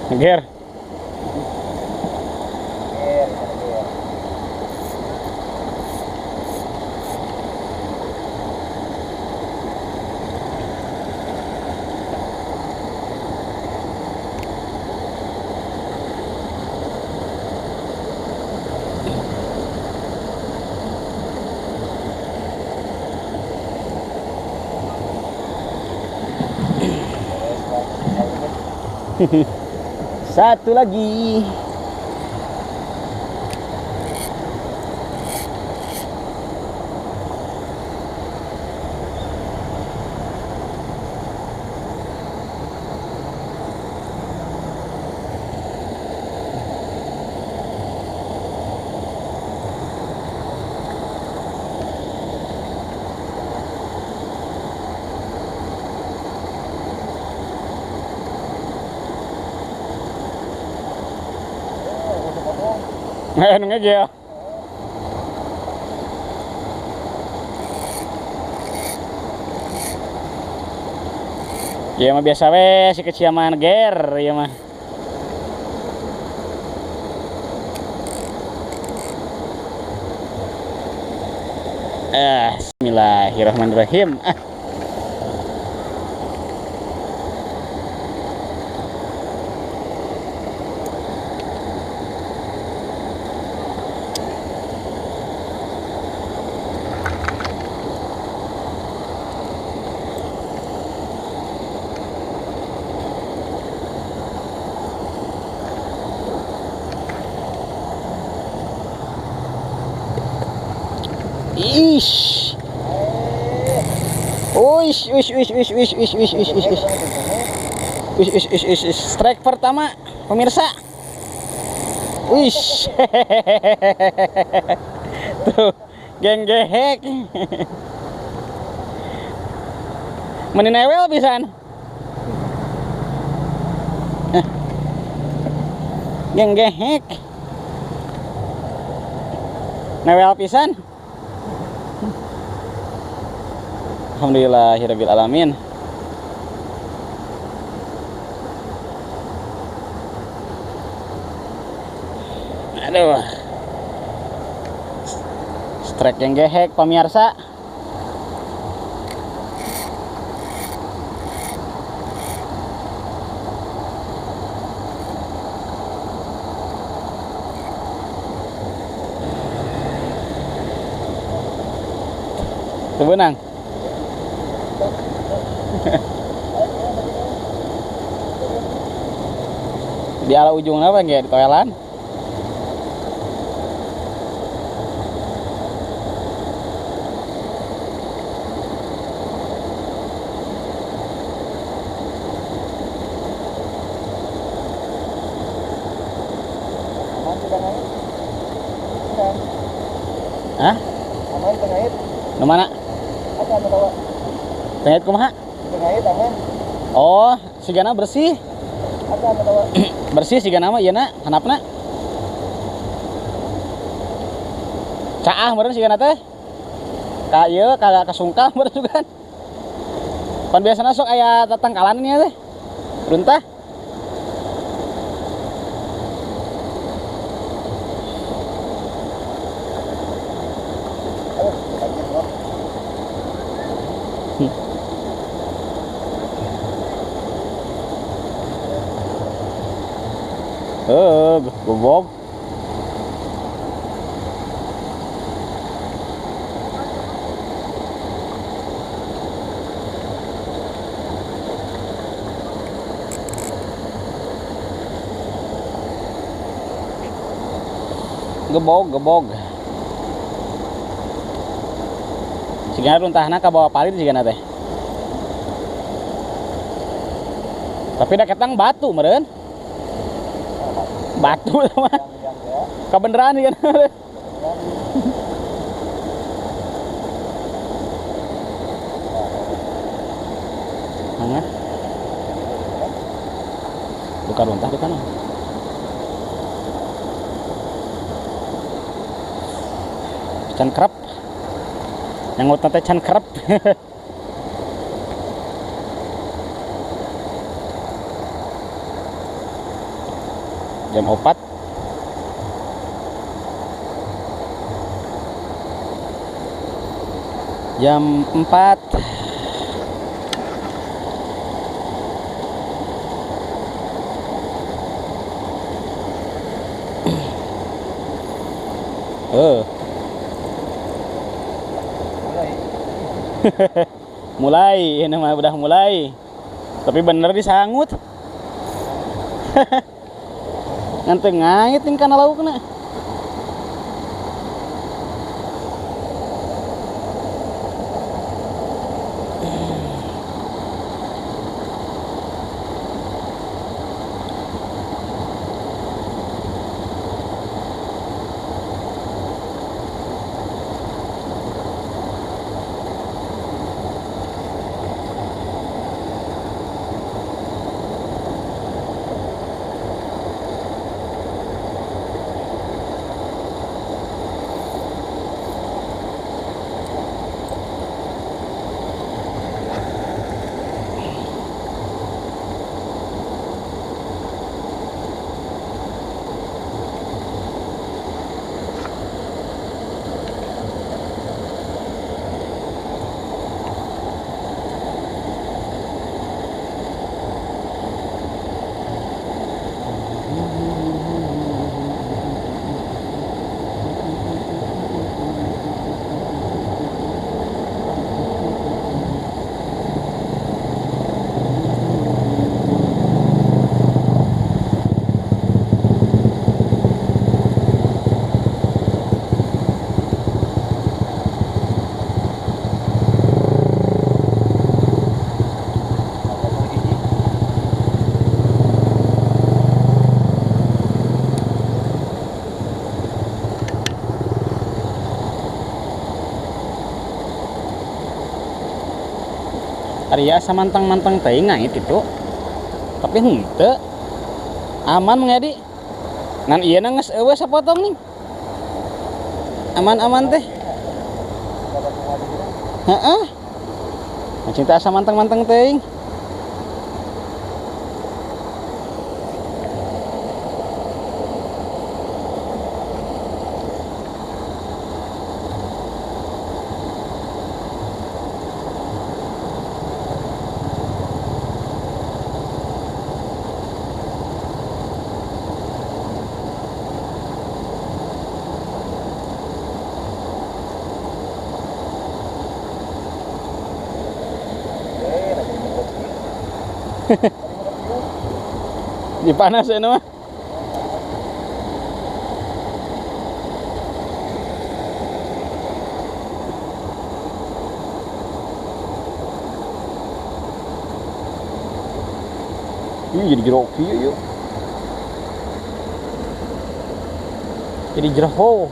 Ger. Ger, ger. Satu lagi. Nu ngegel. Ya mah biasa we si kecil mah ger ya mah. Bismillahirrahmanirrahim. Ish. Uish, uish, uish, uish, uish, uish, uish, uish, uish, uish. Uish, uish, uish, uish, uish. Strike pertama, pemirsa. Uish. Tuh, geng gehek. Meninewel pisan. Geng gehek. Newel pisan. Alhamdulillahirabbil alamin. Aduh. Strike yang gehek pemirsa. Tebenang. Di ala ujung apa nggak di toilan? Hah? Aman tengahit. Nu mana? Ada anu tawa. Tengahit kumaha? Tengahit aman. Oh, sigana bersih. Ada anu tawa. Bersih sigana mah ieu na, handapna. Caah meureun sigana teh. Ka ieu ka kasungkal meureun juga. Pan biasana sok aya tatangkalan ieu teh. Runtah. Gebog. Gebog, gebog. Sigana runtahna ka bawah parit sigana teh. Tapi da ketang batu meureun. Batu sama kebenaran kan. Mana? Bukan runtah di tanah. Can kerap. Yang ngutna teh can kerap. Jam 4. Jam 4. Mulai, ini mah udah mulai. Tapi bener disangut. Ngan teu ngait ning kana laukna. Ari asa mantang-mantang teuing ngait itu. Tapi henteu. Aman Mang Edi. Ngan ieu na geus eueuh sapotong nih. Aman-aman teh. Heeh. Mancing teh asa mantang-mantang teuing. Di panas ya mah. Ih, jadi jeruk yuk. Jadi jeruk.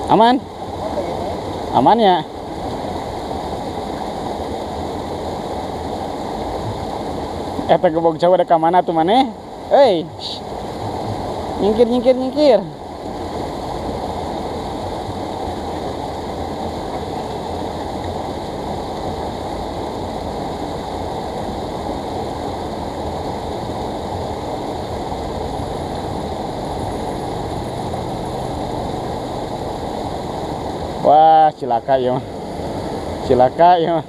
Aman? Aman ya? Eta gebog cowok ada ka mana tuh maneh? Hei. Nyingkir nyingkir nyingkir. Wah, cilaka ya mah. Cilaka ya mah.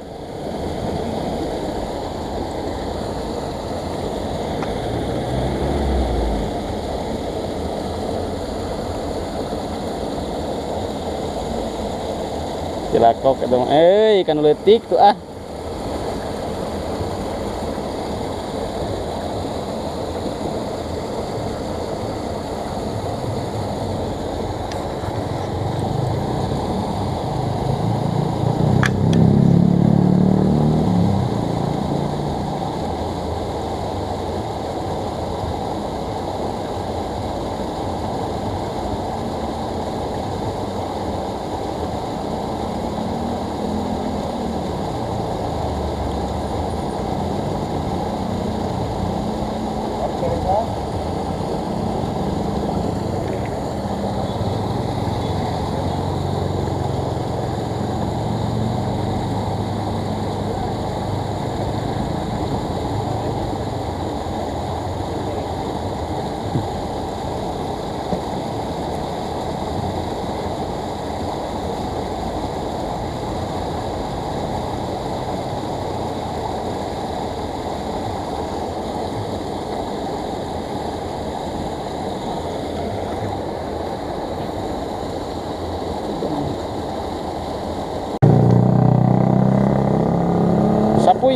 Cilakok eta mah. Ikan leutik tuh ah.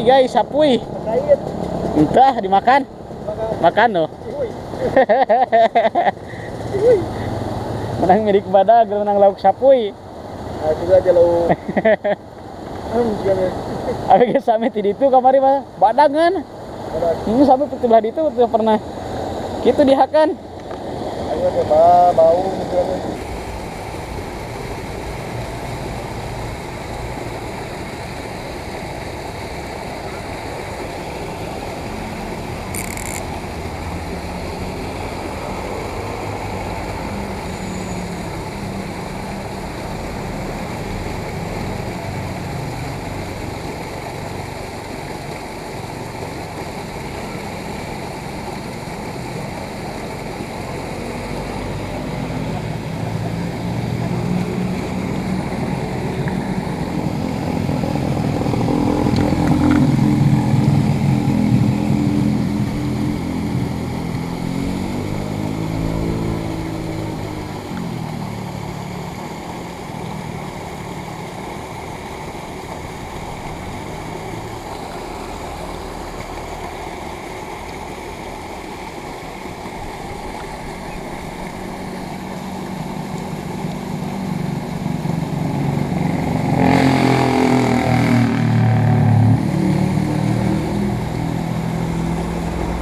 Sapuy guys, sapuy. Entah dimakan. Makan loh. Menang milik badag, menang lauk sapuy. Nah, juga aja lauk. Abi geus sami ti ditu kamari mah badangan. Ini sampai peti belah ditu tuh pernah. Kitu dihakan. Ayo teh bau gitu.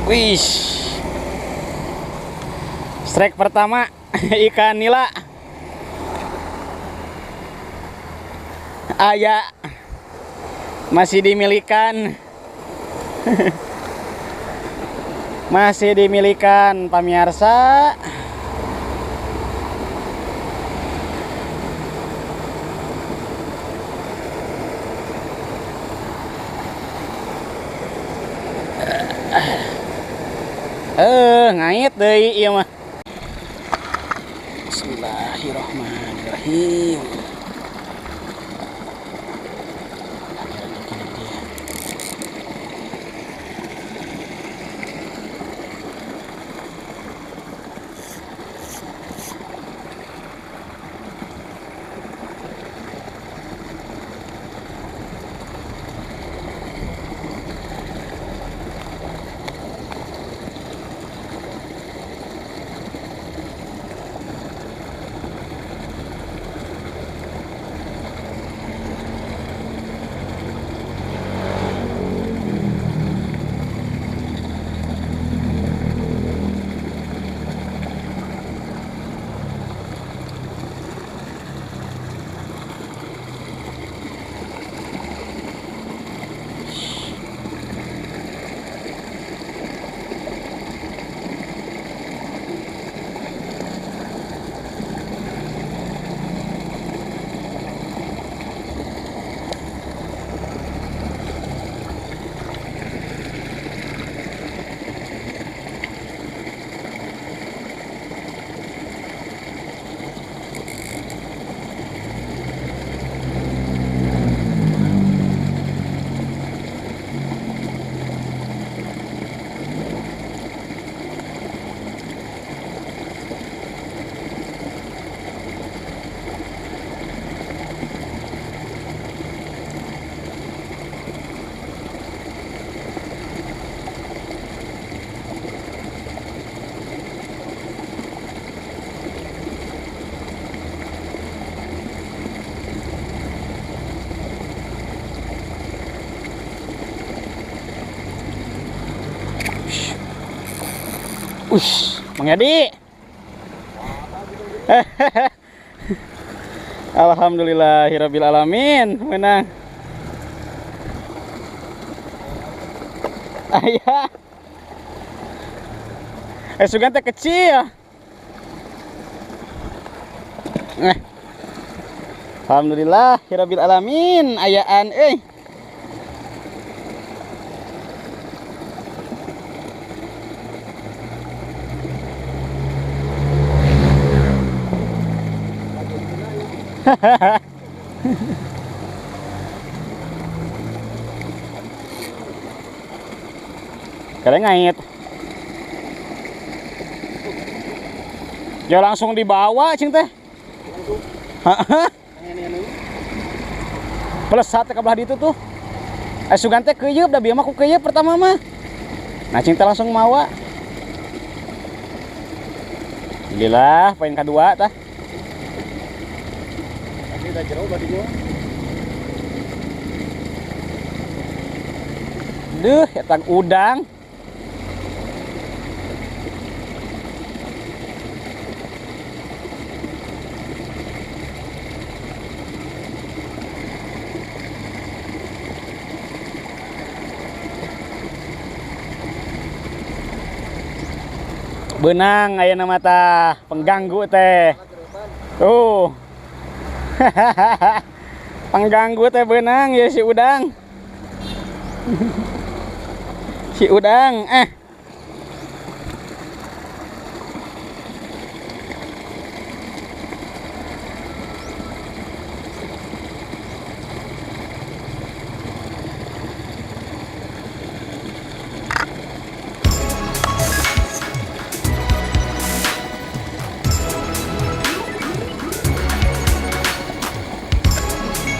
Wih, strike pertama ikan nila. Aya masih dimilikan, masih dimilikan pamirsa. Ngait deui ieu mah. Bismillahirrahmanirrahim. Ush, Mang Edi. Alhamdulillahirabbil alamin, menang. Ayah. Sugan teh kecil. Alhamdulillahirabbil alamin, ayaan euy. Kalian ngait. Ya langsung dibawa cing teh. Pelesat ke belah itu tuh. Sugan teh keuyeup da bieu mah ku keuyeup pertama mah. Nah cinta langsung mawa. Alhamdulillah poin kedua tah. Tapi udah jero badinya. Duh, eta udang. Benang aya nama tah, pengganggu teh. Tuh. Pengganggu teh benang ya si udang. Si udang eh.